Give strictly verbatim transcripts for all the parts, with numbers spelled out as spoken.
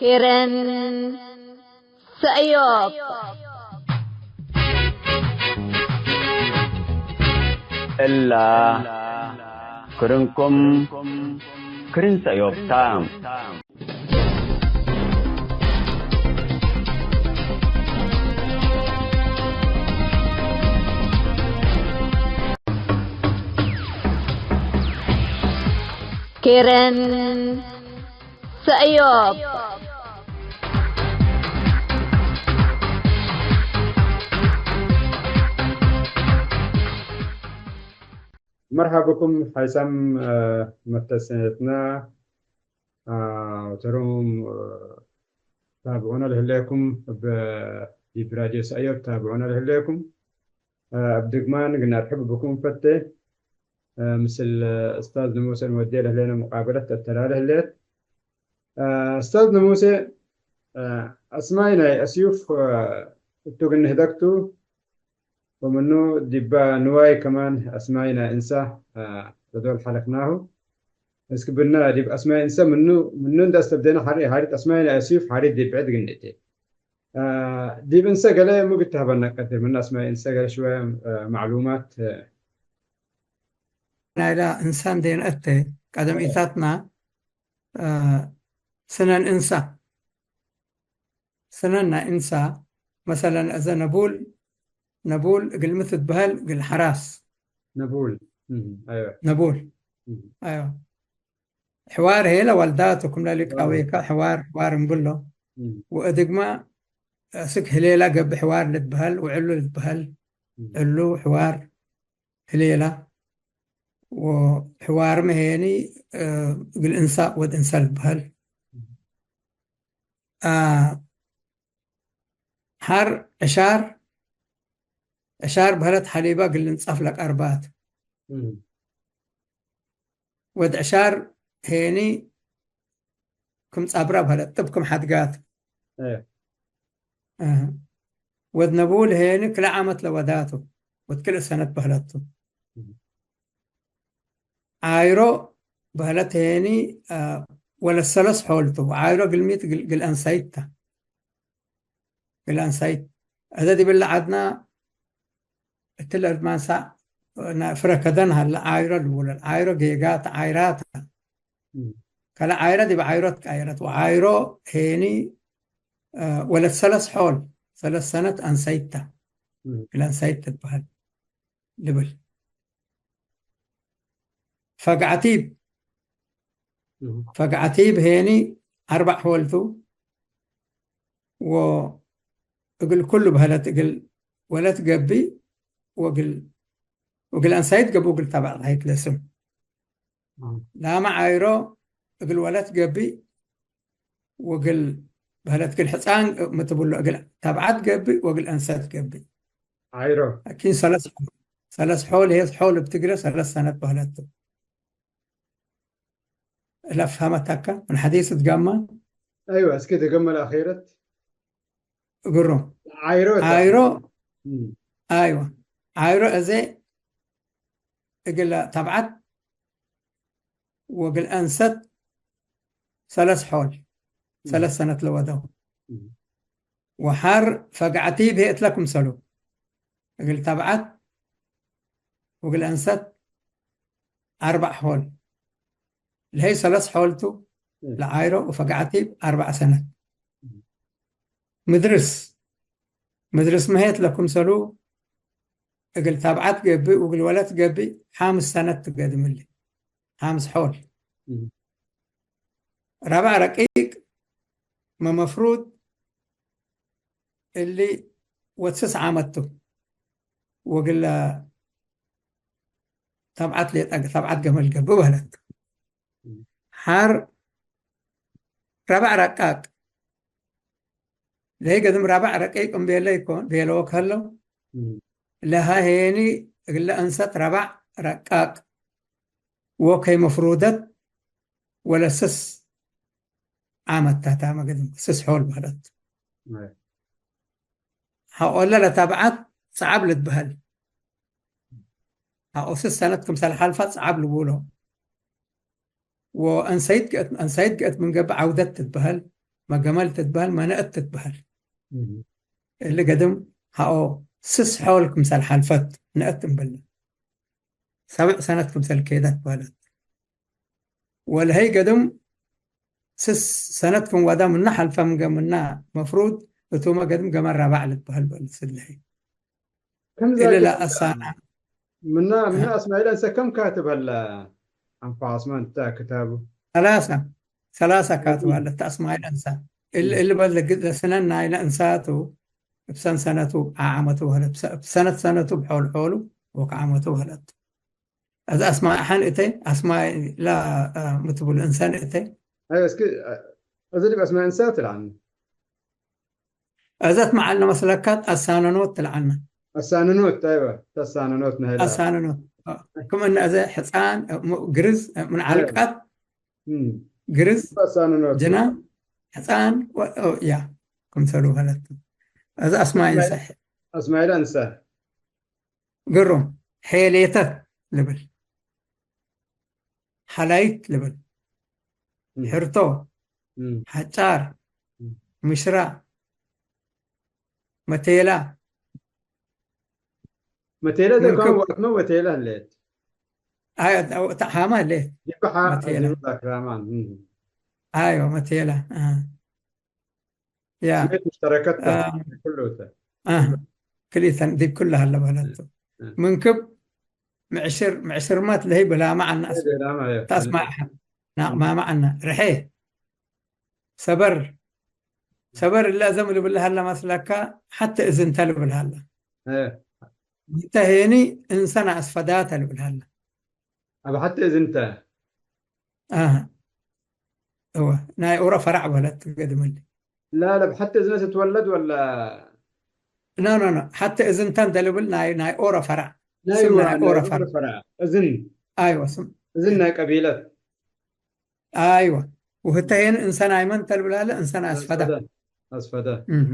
ኬረን ሰእዮብ። እላ ክርንኩም ክርን ሰእዮብ ታ። ኬረን ሰእዮብ። መርሐበ ብኩም ሓይሳም፣ እ፣ መተሰነትና፣ እ፣ ወተሮም፣ እ፣ ታብዑነ ለህሌኩም እብ ዲብ ራድዮ ሰእዮብ ታብዑነ ለህሌኩም፣ እ፣ እብ ድግማን እግል ነርሕብ ብኩም ፈቴ። እ፣ ምስል ኡስታዝ ንሙሰ እንወዴ ለህሌነ ሙቃበለት ተተላለ ህሌት። እ፣ ኡስታዝ ንሙሰ፣ እ፣ አስማይ ናይ አስዩፍ፣ እ፣ እቱ እግል ንህደግቱ፣ ወምኑ ዲባ ንዋይ ከማን አስማይ ናይ እንሳ፣ እ፣ ለዶል ሐለክናሁ። እስክ ብና ዲብ አስማይ እንሰ ምኑ፣ ምኑ እንደ አስተብደና ሐሪ-፣ ሐሪት አስማይ ናይ አስዩፍ ሐሪት ዲብ ብዕድ እግል ንእቴ። እ፣ ዲብ እንሰ ገሌ ሙግ ትሀበነ ቀድር ምን አስማይ እንሰ ገሌ ሽወየ፣ እ፣ ማዕሉማት፣ እ፣ ናይላ እንሳን ዴን እተ ቀደም ኢታትና፣ እ፣ ስነን እንሳ፣ ስነን ናይ እንሳ፣ መሰለን፣ እዘ ነቡል፣ ነቡል እግል ሚ ትትበሀል? እግል ሐራስ። ነቡል። እም፣ አይወ። ነቡል። እም። አይወ። ሕዋር ሄለ ወልዳቱ ክም ለሊቃዌከ እም። ሕዋር፣ ሕዋር እንብሎ። እም። ወእድግመ እስክ ህሌላ ገብእ ሕዋር ልትበሀል ወዕሉ ልትበሀል። እም። ዕሉ ሕዋር ህሌላ ወሕዋርመ ሄኒ፣ እ፣ እግል እንሳ ወድ እንሳ ልትበሀል። አ፣ ሐር ዕሻር፣ ዕሻር በህለት ሐሊባ እግል ልንጸፍ ለቀርባት። እም። ወድ ዕሻር ሄኒ ክም ጸብራ በህለት፣ ጥብ ክም ሐድጋት። እህ። እህ። ወድ ነቡል ሄኒ ክልኤ ዓመት ለወዳቱ፣ ወድ ክልኤ ሰነት በህለቱ። እህ። ዓይሮ በህለት ሄኒ፣ አ፣ ወለት ሰለስ ሖል ቱ። ዓይሮ ግልሚት ግል፣ ግል አንሳይት ተ። ግል አንሳይት። እዘ ዲብለ ዐድና እትለ እርድ ማንሳዕ ፍረ ከደን ሀለ፣ ዓይሮ ልቡለ። ዓይሮ ጌጋት፣ ዓይራት። እም። ከለ ዓይረ ዲብ ዓይሮ ትቀየረት። ወዓይሮ ሄኒ፣ አ፣ ወለት ሰለስ ሖል፣ ሰለስ ሰነት አንሳይት ተ። እም። ግል አንሳይት ትትበሀል። ልብል። ፈግዐቲብ። እሁ። ፈግዐቲብ ሄኒ አርበዕ ሖል ቱ፣ ወእግል ኩሉ በህለት እግል ወለት ገብእ ወእግል፣ ወእግል አንሳይት ገብእ ወእግል ታብዐት ሀይት ለስም። እሁ። ላመ ዓይሮ እግል ወለት ገብእ ወእግል በህለት እግል ሕጻን ሚ ትብሎ እግል ተብዐት ገብእ ወእግል አንሰት ገብእ። ዓይሮ። ላኪን ሰለስ፣ ሰለስ ሖል ህዬ ሖል እብ ትግረ ሰለስ ሰነት በህለት ቱ። እለ አፍሀመት አካ ምን ሐዲስ እትጋማ? አይወ፣ እስኪ ተገመል አኼረት። እግሩ። ዓይሮ እታ። ዓይሮ። እም። አይወ። ዓይሮ እዜ እግል ተብዐት ወእግል አንሰት ሰለስ ሖል፣ እም። ሰለስ ሰነት ለወደው። እም። ወሐር ፈግዐቲብ ህዬ እትለ ክምሰሉ። እግል ተብዐት ወእግል አንሰት አርበዕ ሖል። ለሀይ ሰለስ ሖል ቱ እም። ለዓይሮ ወፈግዐቲብ አርበዕ ሰነት። እም። ምድርስ፣ ምድርስ መሄት ለክምሰሉ እግል ታብዐት ገብእ ወእግል ወለት ገብእ ሓምስ ሰነት ትገድም እሊ። ሓምስ ሖል። እም። ረበዕ ረቂቅ መመፍሩድ እሊ ወትስስ ዓመት ቱ። ወእግል ተብዐት ሌጠ፣ ተብዐት ገመል ገብእ በህለት። እም። ሐር ረበዕ ረቃቅ። ለህይ ገድም ረበዕ ረቂቅ እምቤለ ኢኮን ቤለወ ከህለው። እም። ለሀ ሄኒ እግለ እንሰት ረበዕ ረቃቅ ወከይ መፍሩደት ወለስስ ዓመት ታታመ ገድም ስስ ሖል በህለት። አይ። ሐቆለ ለተብዐት ጸዐብ ልትበሀል። ሐቆ ስስ ሰነት ክምሰል ሐልፈት ጸዐብ ልቡሎ። ወአንሳይት ገአት፣ አንሳይት ገአት ምን ገብእ ዐውደት ትትበሀል። መገመል ትትበህል፣ መነእት ትትበህል። እሊ ገድም ሀኦ ስስ ሖል ክምሰል ሐልፈት ነአት እምበለ። ሰብዕ ሰነት ክምሰል ኬደት በህለት። ወለሀይ ገድም ስስ ሰነት ክም ወዳ ምነ ሐልፈ ምገ ምና መፍሩድ እቱመ ገድም ገመ ራባዕ ልትበህል በህለት። ስለሀይ ክምዘ እሊ ለአሳና ምና፣ ምና እ። አስማዒል እንሰ ከም ካትብ ሀለ? አንፋስመ እንተ ክታቡ። ሰላሳ፣ ሰላሳ ካትብ ሀለ እተ አስማዒል እንሰ። እል፣ እ። እል በል ለግ-፣ ለስነን ናይለ እንሳቱ እብ ሰን ሰነቱ ዓመቱ ሀለት። ሰ-፣ እብ ሰነት ሰነቱ ብሖል ሖሉ ወከዓመቱ ሀለት። አዚ አስማዕሐን እተ፣ አስማይ ላ፣ አ፣ ምትቡል እንሰን እተ። አይ፣ እስኪ፣ አ፣ እዚ ዲብ አስማይ እንሰ ትልዓኒ። እዘት መዓልነ መስለካት አሳነኖት ትልዓነ። አሳነኖት፣ አይወ፣ ተሳነኖት ነህላ። አሳነኖት። ክም እነ እዘ ሕጻን፣ ሙ-፣ ግርዝ፣ ምን አይወ። ዓልቃት፣ እም። ግርዝ፣ አሳነኖት። ጅና፣ ሕጻን፣ ወ-፣ ኦ፣ ያ፣ ክምሰሉ ሀለት። እዘ አስማይ አስማይ-፣ እንሰ። አስማይለ እንሰ። ግሩም። ሔሌተት ልብል። ሐላይት ልብል። እም። ሕርቶ፣ እም። ሐጫር፣ እም። ምሽራ፣ መቴላ። መቴላ ምንክብ። ደካም ወቅትመ መቴላ ህሌት። አይ፣ አው፣ ተሓማ ህሌት። ይበሓ መቴላ። አዚሙ ዛክራማን። እም። አይወ፣ መቴላ። አ። ያ። ስሜት ሙሽተረከት አ። ኩሉ ተ። አ። ክልኢተን ዲብ ኩሉ ሀለ በህለቱ። እ። ምንክብ ምዕሽር፣ ምዕሽርመት ለህይ ብላ መዓና አስ-፣ ለህይ ብላ መዓና። ተአስማዕሐ። ናቅማመ ዐነ። ርሐ። ሰበር። ሰበር እለ እዘም ልብል ሀለ መስለካ፣ ሐተ እዝንተ ልብል ሀለ። እ። እንተ ሄኒ እንሰ ነአስፈዳተ ልብል ሀለ። አብ ሐተ እዝንተ። አሀ። እወ፣ ናይ ኦሮ ፈራዕ በለት ገድም እሊ። ላ፣ ለብ ሐተ እዝነ ትትወለድ ወላ? ኖ፣ ኖ፣ ኖ። ሐተ እዝንተ እንደ ልብል ናይ፣ ናይ ኦሮ ፈራዕ። ናይ ስም ኦሮ፣ ናይ ኦሮ ናይ ኦሮ ፈራዕ። ፈራዕ። እዝን። አይወ፣ ስም። እዝን ናይ ቀቢለት። አይወ። ወህተ ሄን እንሰ ናይ መን ተልብል አለ? እንሰ ናይ አስፈዳ። አስፈዳ። አስፈዳ። እህ።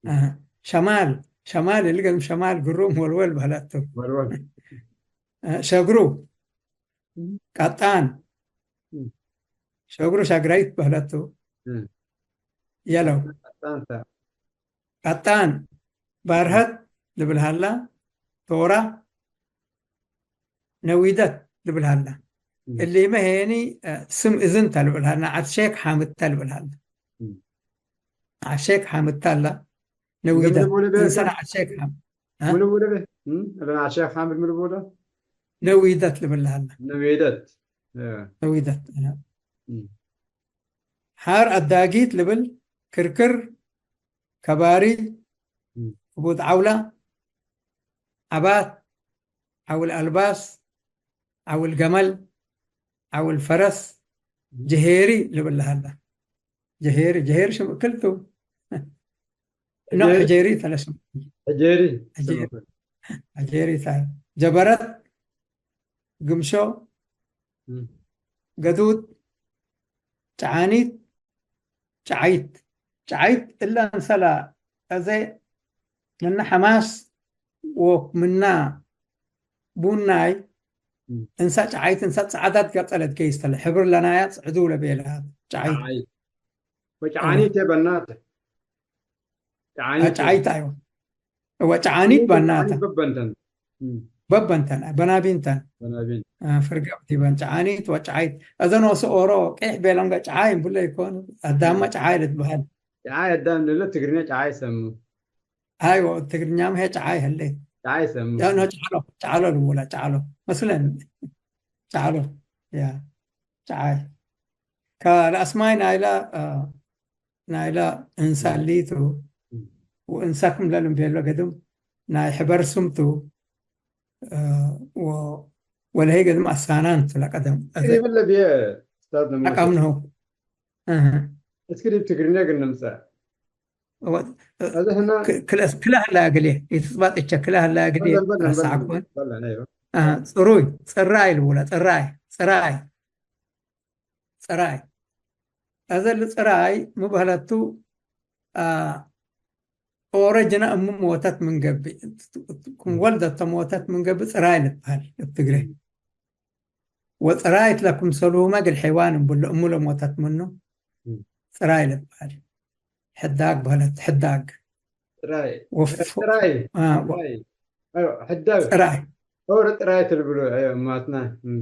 አሀ። ሸማል፣ ሸማል፣ እሊ ገድም ሸማል ግሩም ወልወል በህለቱ። ወልወል። እ፣ ሸግሩ። እም። ቀጣን። እም። ሸግሩ ሸግራይት በህለቱ። እም። የለው። ቀጣን ተ-፣ ቀጣን ባርሀት ልብል ሀላ፣ ቶራ ነዊደት ልብል ሀላ። እም። እሊመ ሄኒ፣ እ፣ ስም እዝን ተ ልብል ሀላ፣ ዐድ ሼክ ሓምድ ተ ልብል ሀላ። እም። ዐድ ሼክ ሓምድ ተ ሀላ፣ ነዊደት። ምንቡ ልቤ እንሰ ተ-፣ ነዐድ ሼክ ሓምድ። እ? ምንቡ ልቤ? እም? እለ ነዐድ ሼክ ሓምድ ምንቡ ለ? ነዊደት ልብል ሀላ። ነዊደት። እ። ነዊደት፣ እ። እም። ሓር አዳጊት ልብል፣ ክርክር፣ ከባሪ፣ እም። ክቡድ ዐውላ፣ ዐባት፣ ዐውል አልባስ፣ ዐውል ገመል፣ ዐውል ፈረስ፣ እም። ጀሄሪ ልብል ለሀላ። ጀሄሪ፣ ጀሄሪ ሽም እክል ቱ። ኖ፣ ሐጄሪ። ሐጄሪ ተለ ሽም። ሐጄሪ። ሐጄሪ። ሽም። ሐጄሪ ተ-፣ ጀበረት፣ ግምሾ፣ እም። ገዱድ፣ ጨዓኒት፣ ጨዓይት። ጨዓይት እለ እንሰ ለአዜ ምነ ሐማስ ወምነ ቡናይ እም። እንሰ ጨዓይት፣ እንሰ ጸዕዳት ገጸ ለትገይስ ተለ። ሕብር ለናያ ጽዕዱ ለቤለ ጨዓይት። ጨዓይት። ወጨዓኒት እ። በናተ። ጨዓኒት። ጨዓይት አይወ። እወ፣ ጨዓኒት ጨዓኒት ባናተ። ጨዓኒት በበንተን። እም። በበንተን፣ በናቢንተን። በናቢን። አ፣ ፍርገብ ዲበን ጨዓኒት ወጨዓይት። እዘ ኖሱ ኦሮ ቄሕ ቤለንገ ጨዓይ እምብለ ይኮን፣ አዳመ እም። ጨዓይ ልትበሀል። ጨዓይ አዳም ልብለ ትግርኛ ጨዓይ ሰሙ። አይወ፣ ትግርኛም ሄ ጨዓይ ህሌት። ጨዓይ ሰሙ። ያ ኖ ጨዕሎ፣ ጨዕሎ ልውላ፣ ጨዕሎ። መስለን። ጨዕሎ። ያ። ጨዓይ። ከለአስማይ ናይለ፣ አ፣ ናይለ እንሰ እም። እሊቱ፣ እም። ወእንሰ ክም ለልምቤሎ ገድም ናይ ሕበር ስምቱ፣ አ፣ ወ-፣ ወለሀይ ገድም አሳናንቱ ለቀደም። እዜ ዲብ እለ ብዬ ኡስታዝ ነሙሴ። አቃምነሁ። እህ። እስኪ ዲብ ትግርኛ ግን ንምጸእ። ወ-፣ አዜ ህና ክ-፣ ክለ-፣ ክለ ህላ እግሌ፣ ኢትጽባጥ እቸ ክለ ህላ እግሌ በለን፣ በለን፣ ረሳዕኩን። በለን፣ በለን፣ አይዋ። አህ፣ ጽሩይ፣ ጽራይ ልውላ፣ ጽራይ፣ ጽራይ። ጽራይ። አዘ ለጽራይ ሚ በህለቱ፣ አ፣ ኦረ ጅነ እሙ ሞተት ምን ገብእ፣ ክም ወልደት ሞተት ምን ገብእ ጽራይ ልትበህል እብ ትግሬ። ወጽራይት ለክምሰሉሁመ እግል ሐይዋን እምብሎ እሙ ለሞተት ምኑ። እም። ጽራይ ልትበሀል። ሕዳግ በህለት፣ ሕዳግ። ጥራይ። ወፍ-፣ ጥራይ። አ፣ ወ-፣ ጥራይ። አዮ፣ ሕዳግ። ጽራይ። ኦሮ ጥራይ ትልብሎ፣ አዮ፣ ማትና። እም።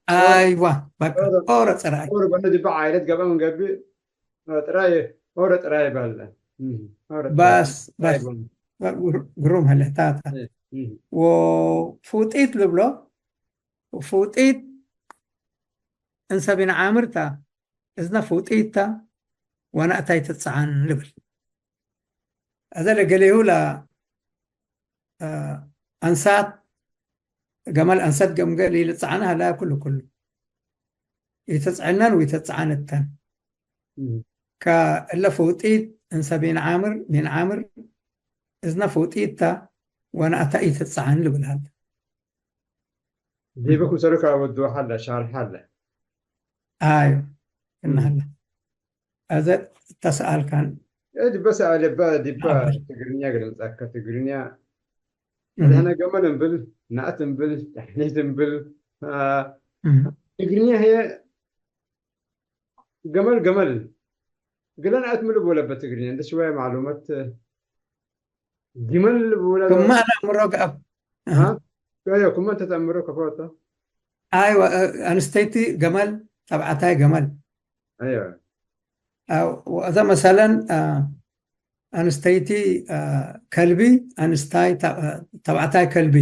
አይዋ፣ በቃ፣ ኦሮ፣ ኦሮ ጽራይ። ኦሮ በነ ዲበ ዓይለት ገብአ ምን ገብእ፣ ኦ፣ ጥራይ፣ ኦሮ ጥራይ ባለ። እም፣ ኦሮ ጥራይ። በስ፣ ጥራይ በስ። በ-፣ ግሩ-፣ ግሩም ህለ፣ ታታ። እም። ወፉጢት ልብሎ፣ ፉጢት እንሰ ቢን ዓምር ታ፣ እዝነ ፉጢት ተ፣ ወነአታይ ትጸዓን ልብል። አዘ ለገሌሁ ለ፣ አ፣ አንሳት፣ ገመል አንሰት ገምገል ኢልጸዓነ ሀላ ኩሉ ኩሉ። ኢትጽዕነን ወኢትጸዓን እተን። እም። ከእለ ፉጢት እንሰ ቢን ዓምር፣ ቢን ዓምር፣ እዝነ ፉጢት ተ፣ ወነአተ ኢትጸዓን ልብል ሀለ። ዲበ ክምሰሉ ከአወዱ ሀለ፣ ሻርሕ ሀለ። አዮ፣ እም። እናሀለ። አዘ ተሰአልካን። እ፣ ዲበ ሰአል እበ፣ ዲበ አበል። ትግርኛ እግል ምጽአከ፣ ትግርኛ። እም። አድህነ ገመል እምብል፣ ነአት እምብል፣ ተሕኒት እምብል፣ አ፣ እም። ትግርኛ ህየ ገመል፣ ገመል። እግለ ነአት ምን ልብሎ ለበ ትግርኛ? እንደ ሽወየ ማዕሉመት ጊመል ልብሎ ለ-፣ ክመ አነ አእምሮ ገአብ። አ? አሃ። አዮ፣ ክመ እንተ ተአምሮ ከፎ ተ? አይወ፣ አ-፣ አንስተይቲ ገመል፣ ተብዓታይ ገመል። አዮ። አው፣ ወአዘ መሰለን፣ አ፣ አንስተይቲ፣ አ፣ ከልቢ፣ አንስታይ ተ-፣ አ፣ ተብዓታይ ከልቢ።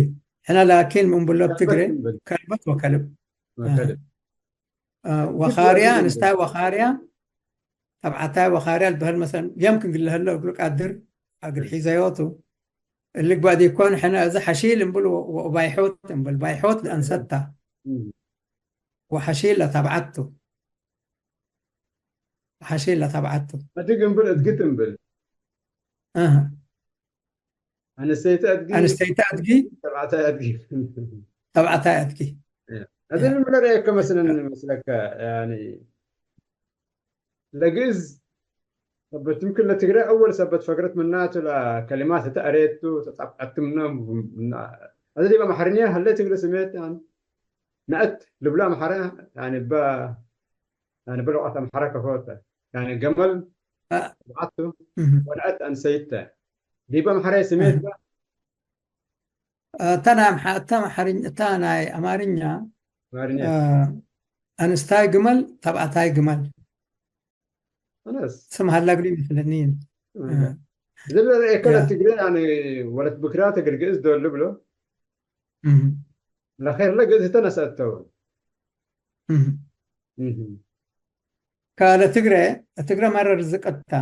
ሕነ ላኪን ምን ብሎ ከልበት ብትግሬ፣ እንብል። ከልበት ወከልብ። ወከልብ። አ፣ ወካርያ፣ ወከልብ። አንስታይ ወካርያ፣ ተብዓታይ ወኻርያ ልበህል መሰለን፣ የምክን እግል ለህለ እግሉ ቃድር፣ እግል እ። ሒዘዮቱ፣ እሊ ግባእ ዲኮን፣ ሕነ እዚ ሐሺል እምብል ወ-፣ ወባይሖት እምብል፣ ባይሖት ለአንሰት ተ፣ እም። ወሐሺል ለተብዓት ቱ። ሐሺል ለተብዓት ቱ። አድግ እምብል፣ እድግት እምብል። አሃ። አንስተይት አድጊ፣ አንስተይት አድጊ፣ ተብዓታይ አድጊ። ተብዓታይ አድጊ። ያ። እዝን ምን ለረአየከ መስለን መስለከ፣ ያኒ፣ ለግእዝ ሰበት፣ ይምክን ለትግረ አወል ሰበት ፈግረት ምናቱ ለከሊማት እተ አሬቱ ተጻፍዐት ምነ፣ ምነ፣ አዚ ዲብ አምሐርኛ ሀለ ትግረ ስሜት፣ ያኒ፣ ነአት ልብሎ አምሐረ፣ ያኒ፣ በ-፣ ያኒ፣ በለቃት አምሐረ ከፎተ፣ ያኒ፣ ገመል አ-፣ ተብዓቱ እህ። ወነአት አንሰይተ። ዲብ አምሐረ ስሜት እህ። በ-፣ አ፣ እተ ናይ አምሓ-፣ እተ አምሓርኝ-፣ እተ ናይ አማርኛ፣ አማርኛ። አ፣ አንስታይ ግመል፣ ተብዓታይ ግመል። አነስ። ስም ሀላ እግሉ ይመስለኒ። አ። አ። ዝብ ኤከለ ያ። ትግሬ፣ ያኒ፣ ወለት ብክራት እግል ግእዝ ዶል ብሎ። እህ። ለኸይር ለግእዝ ህተ ነሰአተው። እህ። እህ። ከለትግረ፣ ትግረ መረ ርዝቅ እታ።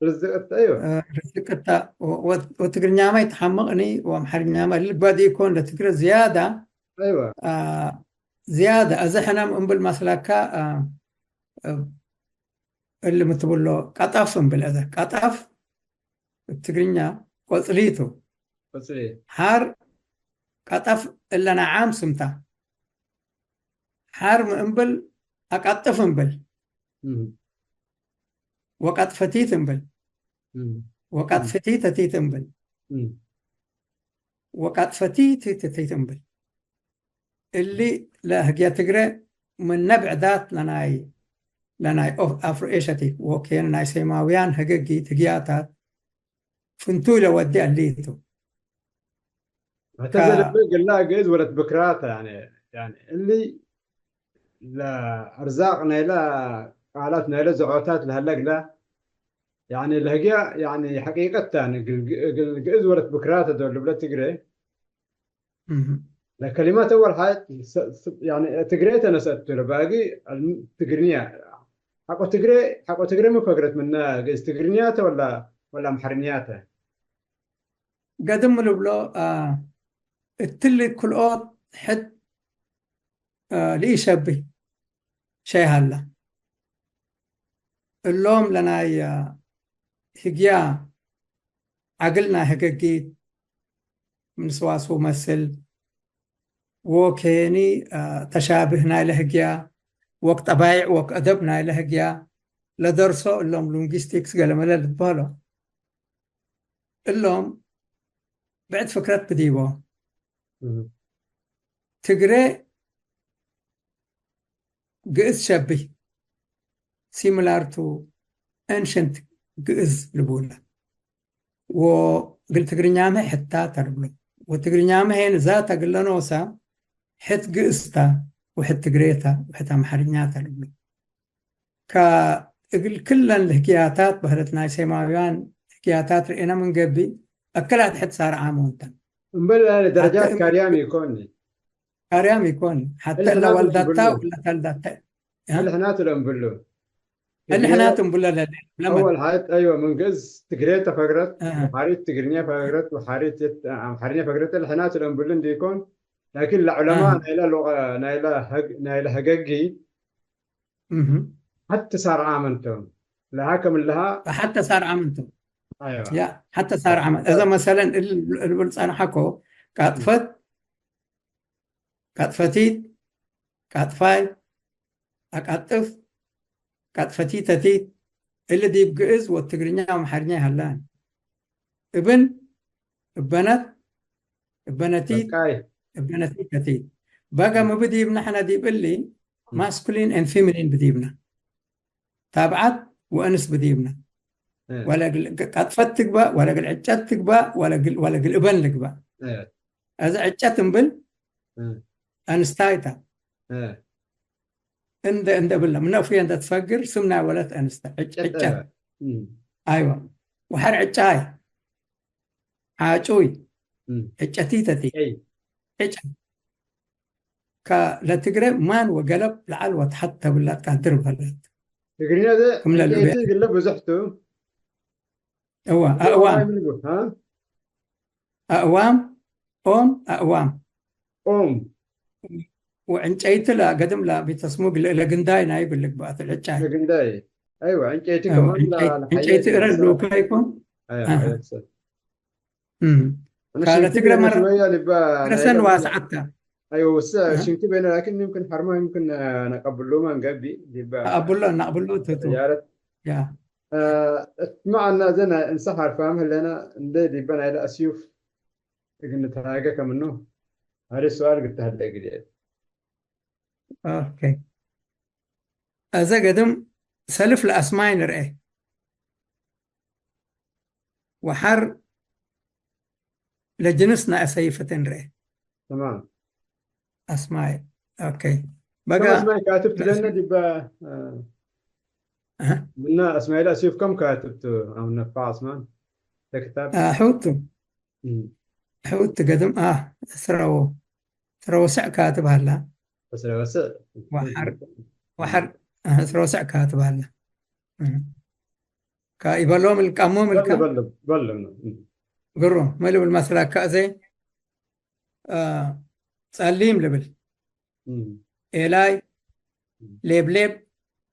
ርዝቅ እታ፣ አይወ። እ፣ ርዝቅ እታ፣ ወ-፣ ወ-፣ ወትግርኛመ ይትሐመቅ እኒ፣ ወአምሐርኛመ እሊ ግባእ ዲኢኮን፣ ለትግረ ዝያዳ፣ አይወ። አ፣ ዝያዳ፣ አዜ ሕነ እምብል መስለካ፣ አ፣ እ፣ እሊ ምትብሎ ቀጠፍ እምብል፣ አዜ ቀጠፍ እብ ትግርኛ ቆጽሊ ቱ። ቆጽሊ። ሐር ቀጠፍ እለ ነዓም ስምታ። ሐር ሚ እምብል አቀጥፍ እምብል። እም። ወቀጥፈቲት እምብል። እም። ወቀጥፈቲት እቲት እምብል። እም። ወቀጥፈቲት እቲት እምብል። እሊ ለህግየ ትግረ ምነ ብዕዳት ለናይ፣ ለናይ ኦፍ-፣ አፍሮ ኤሸቲክ ወኬን ናይ ሴማውያን ህግጊት ህግያታት ፍንቱይ ለወዴ እሊ ቱ። ሐተ ከ- ዘለመ እግላ ግእዝ ወለት ብክራተ፣ ያኒ፣ ያኒ እሊ ለአርዛቅ ናይለ ቃላት ናይለ ዘዖታት ለሀለ እግላ፣ ያኒ ለህግያ፣ ያኒ ሐቂቀት፣ ያኒ እግል፣ እግል ግእዝ ወለት ብክራተ ዶል ልብለ ትግሬ፣ እህ። ለከሊማት አወል ሐ-፣ ሰ-፣ ስ-፣ ያኒ ትግሬ ተነሰአቱ ለባጊ ትግርኛ። ሐቆ ትግሬ፣ ሐቆ ትግሬ ሚ ፈግረት ምነ ግእዝ ትግርኛተ ወላ፣ ወላ አምሐርኛተ? ገድም ልብሎ፣ አ፣ እትሊ ክልኦት ሕድ፣ አ፣ ለኢሸብህ ሸይ ሀለ። እሎም ለናይ ህግያ ዐግል ናይ ህገጊት ምን ስዋስው መስል ወኬኒ፣ አ፣ ተሻብህ ናይለ ህግያ ወክ ጠባይዕ ወክ አደብ ናይለ ህግያ ለደርሶ እሎም ሊንጉስቲክስ ገለመለ ልትበህሎ። እሎም ብዕድ ፍክረት ብዲቦ። እህ። ትግሬ ግእዝ ሸብህ፣ ሲሚላር ቱ፣ ኤንሸንት ግእዝ ልቡለ። ወእግል ትግርኛመ ሕታ ተ ልብሎ። ወትግርኛመ ሄን ዛተ እግል ለኖሰ ሕት ግእዝ ተ ወሕት ትግሬ ተ ወሕት አምሐርኛ ተ ልብሎ። ከእግል ክለን ለህግያታት በህለት ናይ ሴማውያን ህግያታት ርኤነ ምን ገብእ፣ አክላት ሕት ሳርዓም ወንተን። እምበል ደረጃት ሐተ እም-፣ ካርያም ኢኮን። ካርያም ኢኮን። ሐተ እለ እለ ሕናቱ ወልዳታ እምብሉ። ወለተልዳተ። እ? እለ ሕናቱ ለእምብሉ። እለ ትግሬ ሕናቱ እምብሉ ለለ-፣ ለመ- አወል ሐት፣ አይወ፣ ምን ግእዝ ትግሬ ተፈግረት፣ አሃ። ወሐሪት ትግርኛ ፈግረት፣ ወሐሪት የት-፣ አምሐርኛ ፈግረት፣ እለ ሕናቱ ለእምብሉ እንዲኮን። ላኪን ለዑለማ አሃ። ናይለ ሉቀ-፣ ናይለ ሀግ-፣ ናይለ ሀገጊ እህ። ሐተ ሳርዓም እንቶም። ለሃ ከም ለሃ ሐተ ሳርዓም እንቶም። አይዋ። ያ፣ ሐተ ሳርዓም። እዘ መሰለን እል-፣ እልብል ጸንሐኮ፣ ቃጥፈት፣ ቃጥፈቲት፣ ቃጥፋይ፣ አቃጥፍ፣ ቃጥፈቲተቲት፣ እሊ ዲብ ግእዝ ወትግርኛ ወአምሐርኛ ይሀላን። እብን፣ እበነት፣ እበነቲት፣ በቃይ። እበነቲተቲት። በገ እም። ምብ ዲብነ ሕነ ዲብ እሊ እም። ማስኩሊን ኤንድ ፊሚኒን ብዲብነ። ታብዓት ወእንስ ብዲብነ። እም። ወለግል ቀጥፈት ትግባእ፣ ወለግል ዕጨት ትግባእ፣ ወለግል፣ ወለግል እበን ልግባእ። እም። እዘ ዕጨት እምብል እም። አንስታይ ተ። እም። እንደ፣ እንደ ብለ፣ ምን አፉየ እንደ ትፈግር ስም ናይ ወለት አንስተ፣ ዕጭ-፣ ዕጨት ዕጨት። እበ። እም። አይዋ። ወሐር ዕጫይ፣ ዓጩይ፣ እም። ዕጨቲተቲ፣ ዕይ። ዕጨ። ከ-፣ ለትግረ ማን ወገለብ ለዐል ወተሐት ተብላ ትቃድር በህለት። ትግርኛ ዘ ክም ለልቤ። ዕጨቲ ግለ ብዙሕ ቱ። እወ፣ እወ፣ አእዋም። አእዋም ይብሉ፣ አ? አእዋም፣ ኦም፣ አእዋም። ኦም። ወዕንጨይቲ ለገድም ለቤተስሙግ ለ-፣ ለግንዳይ ናይ ብልግ በአት ልዕጫይ። ለግንዳይ። አይወ፣ ዕንጨይቲ አዎ፣ ከማን ለ-፣ ዕንጨይ-፣ ለሐየት ዕንጨይቲ እረ ይመስላል። ሉካይ ይኮን? አይወ፣ አሃ። አይወ፣ ሰ-፣ እም። እነ ካለ ሽንኪ ትግረ በይነ መረ-፣ ሽወያ ልባ ረሰን ናይለ ዋስዓታ። አይወ፣ ወሰ-፣ አሃ። ሽንኪ በይነ ላኪን يمكن ሐርማ يمكن ነቀብሉ መንገቢ ልባ ተቀብሎ፣ ነቅብሎ ትቱ። ያረት። ያ። አ፣ እት መዓና ዘነ እንሰ ሐርፋም ህለና እንደ ዲበ ናይለ አስዩፍ እግል ንትሃጌ ከምኑ፣ ሀደ ሱኣል እግል ተሀለ እግል። ኦኬ። አዘ ገድም ሰልፍ ለአስማይ ንርኤ። ወሐር ለጅንስ ናይ አሰይፍት ንርኤ። ተማም። አስማይ። ኦኬ። በጋ ከም አስማይ ካትብ ትለነ ለአስማይ ዲበ፣ አ፣ አሀ። ምና አስማይ ለአስዩፍ ከም ካትብ ቱ አው ነፋ አስማን ተክታብ? አ፣ ሑቱ። እም። ሕውት ገድም፣ አ፣ እስረው፣ እስረው ስዕ ካትብ ሀላ። እስረው ስዕ። ወሐር፣ ወሐር፣ አ፣ እስረው ስዕ ካትብ ሀላ። እም። ከኢበሎም እልቃሞም እልካ? በልም፣ በልም፣ በልም ነው። እም። ግሩም፣ ምን ልብል መስለካ እዜ፣ አ፣ ጸሊም ልብል። እም። ኤላይ፣ እም። ሌብሌብ፣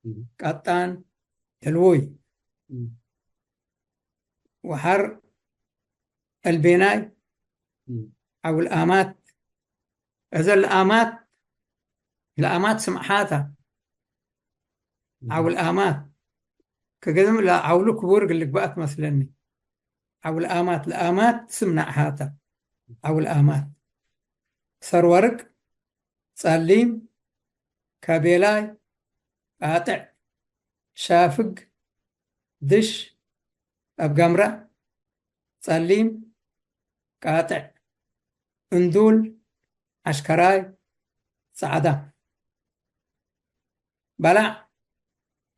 እም። ቀጣን፣ ሕልውይ። እም። ወሐር አልቤናይ፣ እም። ዐውል አማት። እዘ ለአማት፣ ለአማት ስምዓታ። እም። ዐውል አማት። ከገድም ለዐውሉ ክቡር እግል ልግበእ ትመስለኒ። ዐውል አማት፣ ለአማት ስም ነዕሃታ። ዐውል አማት። ሰር ወርቅ፣ ጸሊም፣ ከቤላይ፣ ቃጥዕ፣ ሻፍግ፣ ድሽ፣ አብ ገምረ፣ ጸሊም፣ ቃጥዕ፣ እንዱል፣ ዐሽከራይ፣ ጸዕዳ። በላዕ፣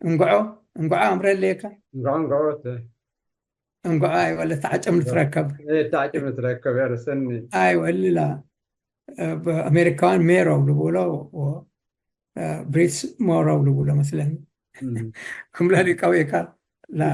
እንግዖ፣ እንግዖ አምረ ሌከ። እንግዖ፣ እንግዖ ተ-፣ እንግዖ፣ አይወ፣ ለተዓጭም ልትረከብ። እህ፣ ተዓጭም ልትረከብ፣ ያረሰኒ። አይወ፣ እሊ ለ-፣ በአሜሪካውያን ሜሮው ልቡሎ፣ ወ-፣ ብሪትስ ሞሮው ልቡሎ መስለኒ። እም። ክም ለሊቀው ኤካ፣ ለ-፣